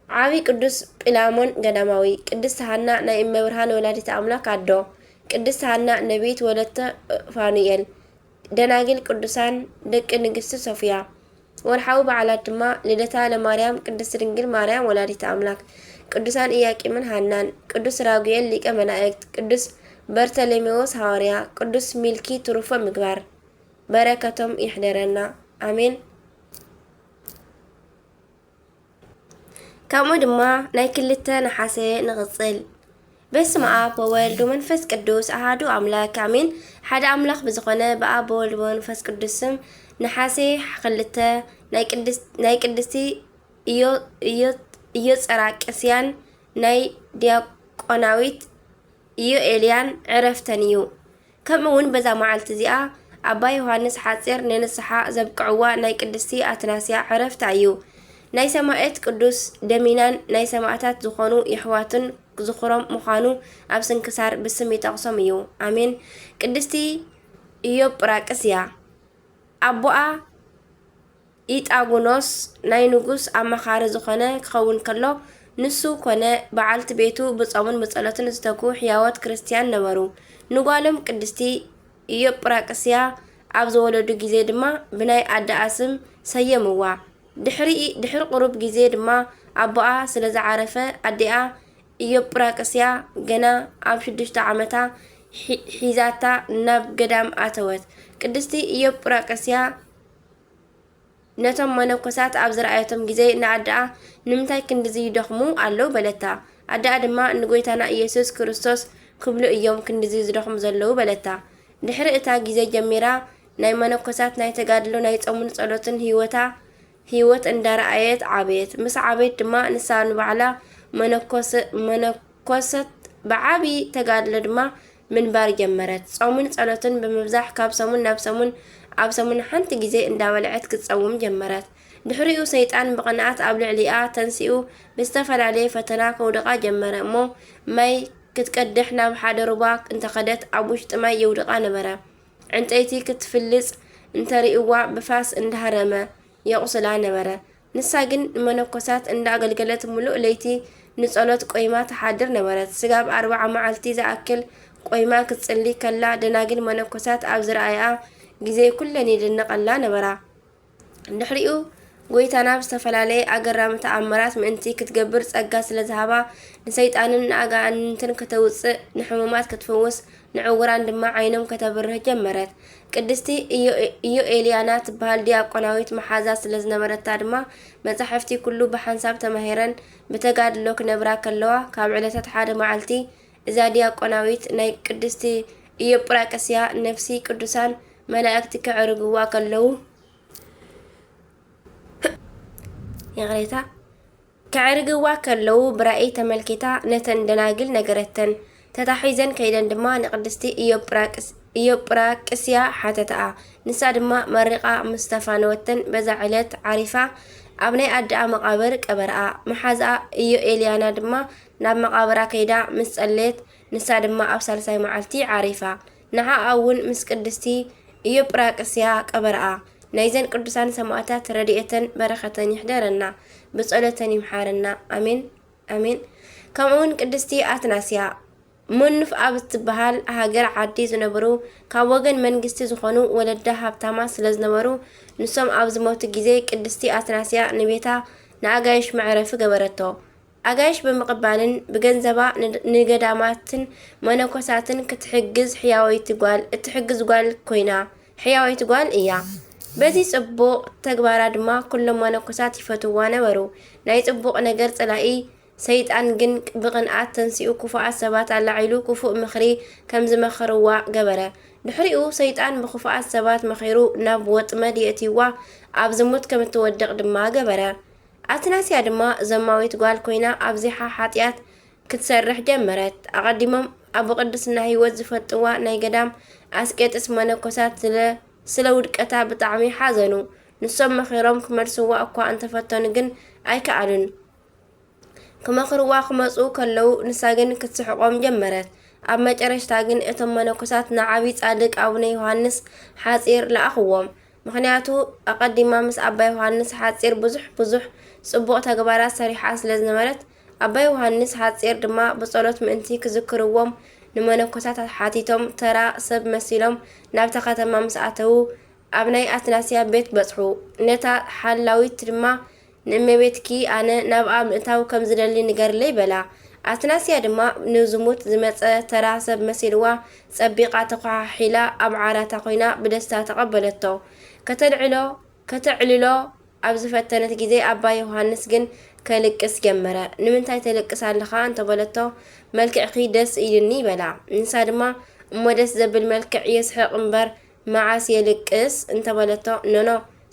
ዓቢ ቅዱስ ጲላሞን ገዳማዊ፣ ቅድስት ሃና ናይ እመብርሃን ወላዲተ ኣምላክ ኣዶ፣ ቅድስት ሃና ነቢይት ወለተ ፋኑኤል፣ ደናግል ቅዱሳን ደቂ ንግስቲ ሶፍያ። ወርሓዊ በዓላት ድማ ልደታ ለማርያም፣ ቅድስት ድንግል ማርያም ወላዲተ ኣምላክ፣ ቅዱሳን ኢያቄምን ሃናን፣ ቅዱስ ራጉኤል ሊቀ መላእክት፣ ቅዱስ በርተሌሜዎስ ሃዋርያ፣ ቅዱስ ሚልኪ ትሩፈ ምግባር። በረከቶም ይሕደረና። ኣሜን። ከምኡ ድማ ናይ ክልተ ነሓሰ ንቕጽል። በስመ ኣብ ወወልድ ወመንፈስ ቅዱስ ኣሃዱ ኣምላክ ኣሜን። ሓደ ኣምላኽ ብዝኾነ ብኣብ ብወልድ ብመንፈስ ቅዱስ ስም ነሓሴ ክልተ ናይ ቅድስ-፣ ናይ ቅድስቲ ኢዮ-፣ ኢዮ-፣ ኢዮጸራቅስያን ናይ ዲያቆናዊት ኢዮኤልያን ዕረፍተን እዩ። ከምኡ እውን በዛ መዓልቲ እዚኣ ኣባ ዮሃንስ ሓጺር ንንስሓ ዘብቅዕዋ ናይ ቅድስቲ ኣትናስያ ዕረፍታ እዩ። ናይ ሰማዕት ቅዱስ ደሚናን ናይ ሰማዕታት ዝኾኑ የሕዋቱን ዝኽሮም ምዃኑ ኣብ ስንክሳር ብስም ይጠቕሶም እዩ። ኣሜን። ቅድስቲ ኢዮጵራቅስያ ኣቦኣ ኢጣጉኖስ ናይ ንጉስ ኣማኻሪ ዝኾነ ክኸውን ከሎ፣ ንሱ ኮነ በዓልቲ ቤቱ ብጾምን ብጸሎትን ዝተጉ ሕያዎት ክርስትያን ነበሩ። ንጓሎም ቅድስቲ ኢዮጵራቅስያ ኣብ ዝወለዱ ግዜ ድማ ብናይ ኣደኣ ስም ሰየምዋ። ድሕሪ፣ ድሕሪ ቁሩብ ግዜ ድማ ኣቦኣ ስለ ዝዓረፈ፣ ኣዲኣ ኢዮጵራቅስያ ገና ኣብ ሽዱሽተ ዓመታ ሒ-፣ ሒዛታ ናብ ገዳም ኣተወት። ቅድስቲ ኢዮጵራቅስያ ነቶም መነኮሳት ኣብ ዝረኣየቶም ግዜ ንኣደኣ፣ "ንምንታይ ክንድዚ ይደኽሙ ኣለዉ?" በለታ። ኣደኣ ድማ፣ "ንጎይታና ኢየሱስ ክርስቶስ ክብሉ እዮም ክንድዚ ዝደኽሙ ዘለዉ" በለታ። ድሕሪ እታ ግዜ ጀሚራ ናይ መነኮሳት ናይ ተጋድሎ፣ ናይ ጾምን ጸሎትን ህይወታ፣ ህይወት እንዳረኣየት ዓበየት። ምስ ዓበየት ድማ ንሳ ንባዕላ መነኮስ-፣ መነኮሰት ብዓቢ ተጋድሎ ድማ ምንባር ጀመረት። ጾምን ጸሎትን ብምብዛሕ ካብ ሰሙን ናብ ሰሙን ኣብ ሰሙን ሓንቲ ግዜ እንዳበልዐት ክትጸውም ጀመረት። ድሕሪኡ ሰይጣን ብቕንኣት ኣብ ልዕሊኣ ተንሲኡ ብዝተፈላለየ ፈተና ከውድቓ ጀመረ እሞ ማይ ክትቀድሕ ናብ ሓደ ሩባ እንተኸደት ኣብ ውሽጢ ማይ የውድቓ ነበረ። ዕንጨይቲ ክትፍልጽ እንተርእይዋ ብፋስ እንዳሃረመ የቑስላ ነበረ። ንሳ ግን ንመነኮሳት እንዳኣገልገለት ምሉእ ለይቲ ንጸሎት ቆይማ ትሓድር ነበረት። ስጋብ ኣርብዓ መዓልቲ ዝኣክል ቆይማ ክትጽሊ ከላ ደናግል መነኮሳት ኣብ ዝረኣያ ግዜ ኩለን ይድነቐላ ነበራ። ድሕሪኡ ጎይታና ብዝተፈላለየ ኣገራሚ ተኣምራት ምእንቲ ክትገብር ጸጋ ስለ ዝሃባ፣ ንሰይጣንን ንኣጋንንትን ከተውጽእ፣ ንሕሙማት ክትፍውስ፣ ንዕውራን ድማ ዓይኖም ከተብርህ ጀመረት። ቅድስቲ ኢዮ-፣ ኢዮኤልያና ትበሃል ዲያቆናዊት መሓዛ ስለ ዝነበረታ ድማ፣ መጻሕፍቲ ኩሉ ብሓንሳብ ተማሂረን ብተጋድሎ ክነብራ ከለዋ፣ ካብ ዕለታት ሓደ መዓልቲ እዛ ዲያቆናዊት ናይ ቅድስቲ ኢዮጵራቅስያ ነፍሲ ቅዱሳን መላእክቲ ከዕርግዋ ከለዉ፣ ይቕሬታ፣ ከዕርግዋ ከለዉ ብራእይ ተመልኪታ ነተን ደናግል ነገረተን። ተታሒዘን ከይደን ድማ ንቅድስቲ ኢዮጵራቅስ-፣ ኢዮጵራቅስያ ሓተተኣ። ንሳ ድማ መሪቓ ምስ ተፋነወተን በዛ ዕለት ዓሪፋ ኣብ ናይ ኣደኣ መቓብር ቀበርኣ። መሓዝኣ ኢዮኤልያና ድማ ናብ መቓብራ ከይዳ ምስ ጸለየት፣ ንሳ ድማ ኣብ ሳልሳይ መዓልቲ ዓሪፋ። ንዓኣ እውን ምስ ቅድስቲ ኢዮጵራቅስያ ቀበርኣ። ናይዘን ቅዱሳን ሰማእታት ረድኤተን በረኸተን ይሕደረና፣ ብጸሎተን ይምሓረና። ኣሜን፣ ኣሜን። ከምኡ እውን ቅድስቲ ኣትናስያ፣ መኑፍ ኣብ እትበሃል ሃገር ዓዲ ዝነበሩ፣ ካብ ወገን መንግስቲ ዝኾኑ ወለዳ ሃብታማት ስለ ዝነበሩ፣ ንሶም ኣብ ዝሞቱ ግዜ ቅድስቲ ኣትናስያ ንቤታ ንኣጋይሽ መዕረፊ ገበረቶ። ኣጋይሽ ብምቕባልን ብገንዘባ ን-፣ ንገዳማትን መነኮሳትን ክትሕግዝ ሕያወይቲ ጓል፣ እትሕግዝ ጓል ኮይና፣ ሕያወይቲ ጓል እያ። በዚ ጽቡቕ ተግባራ ድማ ኩሎም መነኮሳት ይፈትዋ ነበሩ። ናይ ጽቡቕ ነገር ጸላኢ ሰይጣን ግን ብቕንኣት ተንሲኡ ክፉኣት ሰባት ኣላዒሉ ክፉእ ምኽሪ ከም ዝመኸርዋ ገበረ። ድሕሪኡ ሰይጣን ብክፉኣት ሰባት መኺሩ ናብ ወጥመድ የእትይዋ፣ ኣብ ዝሙት ከም እትወድቕ ድማ ገበረ። ኣትናስያ ድማ ዘማዊት ጓል ኮይና ኣብዚሓ ሓጢኣት ክትሰርሕ ጀመረት። ኣቐዲሞም ኣብ ቅድስና ህይወት ዝፈልጥዋ ናይ ገዳም ኣስቄጥስ መነኮሳት ስለ፣ ስለ ውድቀታ ብጣዕሚ ሓዘኑ። ንሶም መኺሮም ክመልስዋ እኳ እንተፈተኑ ግን ኣይከኣሉን። ክመኽርዋ ክመጹ ከለዉ ንሳ ግን ክትስሕቖም ጀመረት። ኣብ መጨረሽታ ግን እቶም መነኮሳት ንዓቢ ጻድቅ ኣቡነ ዮሃንስ ሓጺር ለኣኽዎም። ምኽንያቱ ኣቐዲማ ምስ ኣባ ዮሃንስ ሓጺር ብዙሕ ብዙሕ ጽቡቕ ተግባራት ሰሪሓ ስለ ዝነበረት፣ ኣባ ዮሃንስ ሓጺር ድማ ብጸሎት ምእንቲ ክዝክርዎም ንመነኮሳት ሓቲቶም ተራ ሰብ መሲሎም ናብታ ከተማ ምስ ኣተዉ፣ ኣብ ናይ ኣትናስያ ቤት በጽሑ። ነታ ሓላዊት ድማ ንእመቤትኪ ኣነ ናብኣ ምእታው ከም ዝደሊ ንገርለይ በላ። ኣትናስያ ድማ ንዝሙት ዝመጸ ተራ ሰብ መሲልዋ ጸቢቓ ተኳሓሒላ ኣብ ዓራታ ኮይና ብደስታ ተቐበለቶ። ከተልዕሎ፣ ከተዕልሎ ኣብ ዝፈተነት ግዜ ኣባ ዮሃንስ ግን ከልቅስ ጀመረ። "ንምንታይ ተልቅስ ኣለኻ?" እንተበለቶ፣ "መልክዕኪ ደስ ኢልኒ" በላ። ንሳ ድማ፣ "እሞ ደስ ዘብል መልክዕ የስሕቕ እምበር መዓስ የልቅስ እንተበለቶ፣ ኖኖ፣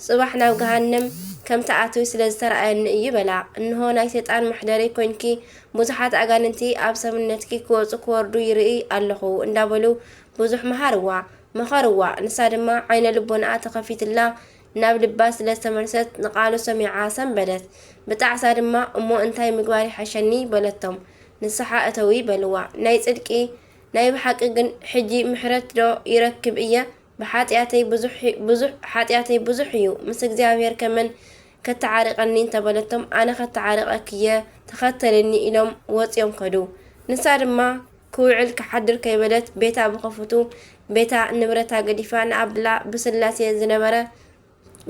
ጽባሕ ናብ ገሃነም ከም ትኣትዊ ስለ ዝተራእየኒ እዩ በላ። እንሆ ናይ ሰይጣን መሕደሪ ኮይንኪ፣ ብዙሓት ኣጋንንቲ ኣብ ሰብነትኪ ክወጹ ክወርዱ ይርኢ ኣለኹ እንዳበሉ ብዙሕ መሃርዋ፣ መኸርዋ። ንሳ ድማ ዓይነ ልቦናኣ ተኸፊትላ ናብ ልባ ስለ ዝተመልሰት ንቃሉ ሰሚዓ ሰንበደት። ብጣዕሳ ድማ እሞ እንታይ ምግባር ይሓሸኒ በለቶም። ንስሓ እተዊ በልዋ። ናይ ጽድቂ ናይ ብሓቂ ግን ሕጂ ምሕረት ዶ ይረክብ እየ? ብሓጢኣተይ ብዙሕ ብዙሕ ሓጢኣተይ ብዙሕ እዩ፣ ምስ እግዚኣብሔር ከመን ከተዓርቀኒ እንተበለቶም፣ ኣነ ከተዓርቀኪ እየ፣ ተኸተልኒ ኢሎም ወጽዮም ከዱ። ንሳ ድማ ክውዕል ክሓድር ከይበለት ቤታ ብኸፉቱ ቤታ ንብረታ ገዲፋ ንኣብላ ብስላሴ ዝነበረ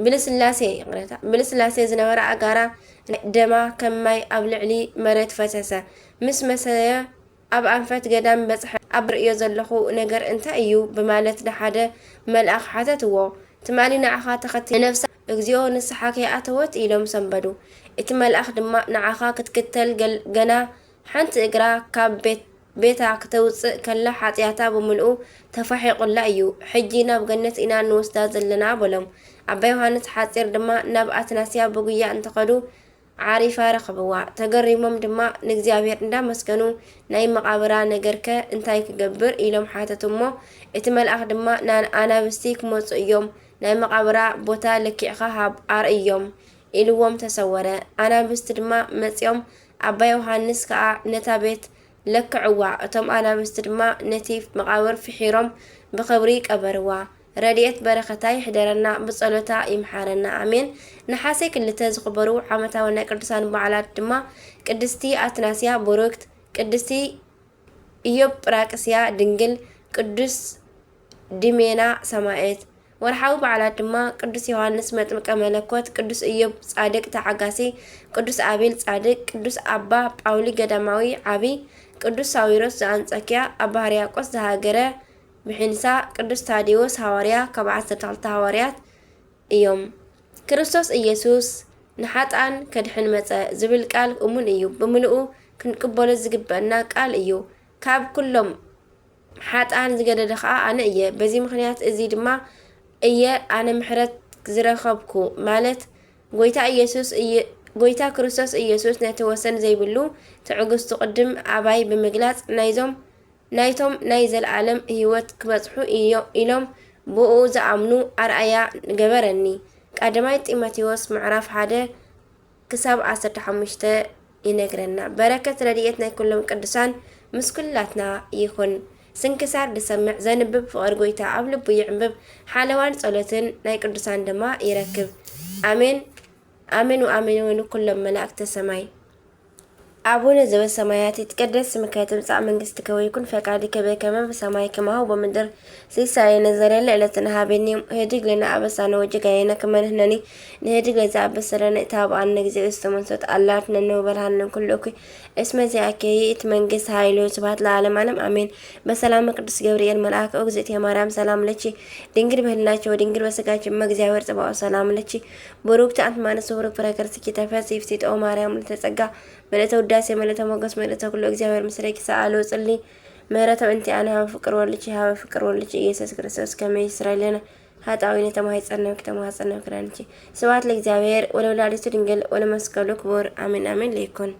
ብልስላሴ ይቕረታ ብልስላሴ ዝነበረ ኣጋራ ደማ ከም ማይ ኣብ ልዕሊ መሬት ፈሰሰ። ምስ መሰየ ኣብ ኣንፈት ገዳም በጽሐ። ኣብ ርእዮ ዘለኹ ነገር እንታይ እዩ ብማለት ንሓደ መልኣኽ ሓተትዎ። ትማሊ ንዓኻ ተኸቲ ነፍሳ እግዚኦ ንስሓ ከይኣተወት ኢሎም ሰንበዱ። እቲ መልኣኽ ድማ ንዓኻ ክትክተል ገል- ገና ሓንቲ እግራ ካብ ቤት ቤታ ክተውጽእ ከላ ሓጢኣታ ብምልኡ ተፋሒቑላ እዩ። ሕጂ ናብ ገነት ኢና ንወስዳ ዘለና በሎም። ኣባ ዮሃንስ ሓጺር ድማ ናብ ኣትናስያ ብጉያ እንተኸዱ ዓሪፋ ረኸብዋ። ተገሪሞም ድማ ንእግዚኣብሔር እንዳመስገኑ ናይ መቓብራ ነገርከ እንታይ ክገብር ኢሎም ሓተቱ እሞ እቲ መልኣኽ ድማ ኣናብስቲ ክመጹ እዮም ናይ መቓብራ ቦታ ለኪዕኻ ሃብ ኣርእዮም ኢልዎም ተሰወረ። ኣናብስቲ ድማ መጺኦም ኣባ ዮሃንስ ከኣ ነታ ቤት ለክዕዋ። እቶም ኣናብስቲ ድማ ነቲ መቓብር ፍሒሮም ብኽብሪ ቀበርዋ። ረድኤት በረኸታ ይሕደረና ብጸሎታ ይምሓረና ኣሜን። ነሓሴ ክልተ ዝኽበሩ ዓመታዊ ናይ ቅዱሳን በዓላት ድማ ቅድስቲ ኣትናስያ ብሩክት፣ ቅድስቲ ኢዮብ ጵራቅስያ ድንግል፣ ቅዱስ ድሜና ሰማዕት። ወርሓዊ በዓላት ድማ ቅዱስ ዮሃንስ መጥምቀ መለኮት፣ ቅዱስ ኢዮብ ጻድቅ ተዓጋሲ፣ ቅዱስ ኣቤል ጻድቅ፣ ቅዱስ ኣባ ጳውሊ ገዳማዊ ዓቢ፣ ቅዱስ ሳዊሮስ ዘኣንጾኪያ፣ ኣባ ሕርያቆስ ዘሃገረ ብሒንሳ፣ ቅዱስ ታዴዎስ ሃዋርያ ካብ ዓሰርተ ክልተ ሃዋርያት እዮም። ክርስቶስ ኢየሱስ ንሓጥኣን ከድሕን መጸ ዝብል ቃል እሙን እዩ። ብምልኡ ክንቅበሎ ዝግበአና ቃል እዩ። ካብ ኩሎም ሓጥኣን ዝገደደ ኸኣ ኣነ እየ። በዚ ምኽንያት እዚ ድማ እየ ኣነ ምሕረት ዝረኸብኩ ማለት ጎይታ ኢየሱስ እየ- ጎይታ ክርስቶስ ኢየሱስ ነቲ ወሰን ዘይብሉ ትዕግስቱ ቅድም ኣባይ ብምግላጽ ናይዞም ናይቶም ናይ ዘለኣለም ህይወት ክበጽሑ ኢዮ- ኢሎም ብእኡ ዝኣምኑ ኣርኣያ ገበረኒ። ቀዳማይ ጢሞቴዎስ ምዕራፍ ሓደ ክሳብ ዓሰርተ ሓሙሽተ ይነግረና። በረከት ረድኤት ናይ ኩሎም ቅዱሳን ምስ ኩላትና ይኹን። ስንክሳር ዝሰምዕ ዘንብብ ፍቕሪ ጎይታ ኣብ ልቡ ይዕንብብ። ሓለዋን ጸሎትን ናይ ቅዱሳን ድማ ይረክብ። ኣሜን ኣሜን ወኣሜን ወሉ ኩሎም መላእክተ ሰማይ። ኣቡነ ዘበሰማያት ይትቀደስ ስምከ ትምጻእ መንግስትከ ወይኩን ፈቃድከ በከመ በሰማይ ከማሁ በምድር። ሲሳየነ ዘለለ ዕለትነ ሃበኒ ዮም ህድግ ለነ አበሳነ ወጌጋየነ ከመ ንሕነኒ ንህድግ ለዘአበሰ ለነ ኢታብአነ እግዚኦ ውስተ መንሱት አላ አድሕነነ ወበልሃነ ኩሉ እኩይ እስመ ዚአከ ይእቲ መንግስት ኃይሉ ስብሐት ለዓለመ ዓለም አሜን። በሰላመ ቅዱስ ገብርኤል መልአክ ኦግዝእትየ ማርያም ሰላም ለኪ ድንግል በህልናኪ ወድንግል በስጋኪ እመ እግዚአብሔር ጽባኦት ሰላም ለኪ ብሩክቲ አንቲ እም አንስት ወብሩክ ፍሬ ከርሥኪ ተፈሥሒ ፍሥሕት ኦ ማርያም ምልዕተ ጸጋ ምልዕተ ውዳሴ ምልዕተ ሞገስ ምልዕተ ኩሉ እግዚአብሔር ምስሌኪ ሰአሊ ወጽሊ ምህረተ በእንቲአነ ሀበ ፍቅር ወልድኪ ሀበ ፍቅር ወልድኪ ኢየሱስ ክርስቶስ ከመ ይስረይ ለነ ኃጣውኢነ ተማሂጸነ ወኪ ተማሐጸነ ወኪ ዳንኪ። ስብሐት ለእግዚአብሔር ወለወላዲቱ ድንግል ወለመስቀሉ ክቡር አሜን አሜን ለይኩን።